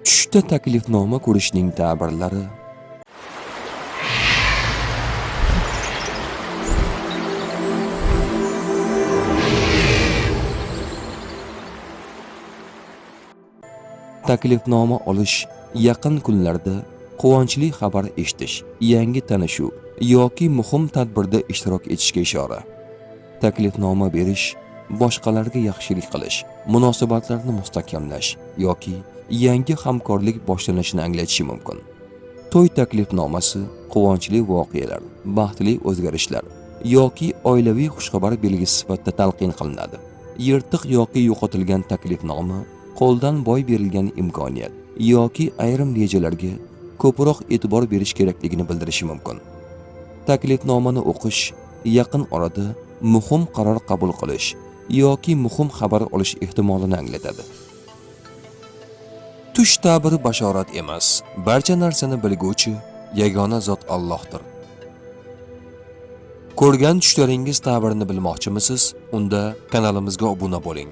Tushda taklifnoma ko'rishning ta'birlari. Taklifnoma olish yaqin kunlarda quvonchli xabar eshitish, yangi tanishuv yoki muhim tadbirda ishtirok etishga ishora. Taklifnoma berish boshqalarga yaxshilik qilish, munosabatlarni mustahkamlash yoki yangi hamkorlik boshlanishini anglatishi mumkin. To'y taklifnomasi quvonchli voqealar, baxtli o'zgarishlar yoki oilaviy xushxabar belgisi sifatida talqin qilinadi. Yirtiq yoki yo'qotilgan taklifnoma qo'ldan boy berilgan imkoniyat yoki ayrim rejalarga ko'proq e'tibor berish kerakligini bildirishi mumkin. Taklifnomani o'qish yaqin orada muhim qaror qabul qilish yoki muhim xabar olish ehtimolini anglatadi. Tush ta'biri bashorat emas, barcha narsani bilguvchi yagona zot Allohdir. Ko'rgan tushlaringiz ta'birini bilmoqchimisiz? Unda kanalimizga obuna bo'ling.